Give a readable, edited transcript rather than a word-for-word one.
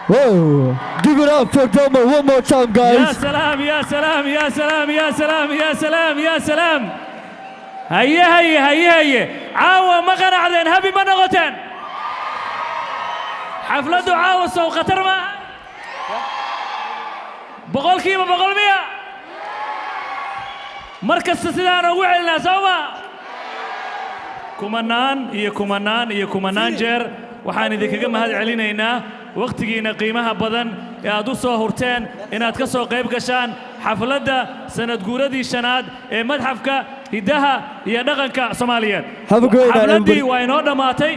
Whoa, give it up. up for Dalmar one more time, Ya guys. Salaam, ya salaam, ya salaam, ya salaam, ya salaam, ya salaam. Haye, haye, haye, haye. Caawa ma qanacdeen? Happy ma noqoteen? Xafladdu caawa sow khatar maaha? 100% miya? Mar kasta sidaan ugu celinaa, soo ma? Kumanaan iyo kumanaan iyo kumanaan jeer waxaan idinkaga mahad celinaynaa wakhtigiinna qiimaha badan ee aad u soo hurteen inaad ka soo qayb gashaan xafladda sanadguuradii shanaad ee Madxafka Hiddaha iyo Dhaqanka Soomaaliyeed. Have a great night, Xafladdii everybody. waa inoo dhammaatay.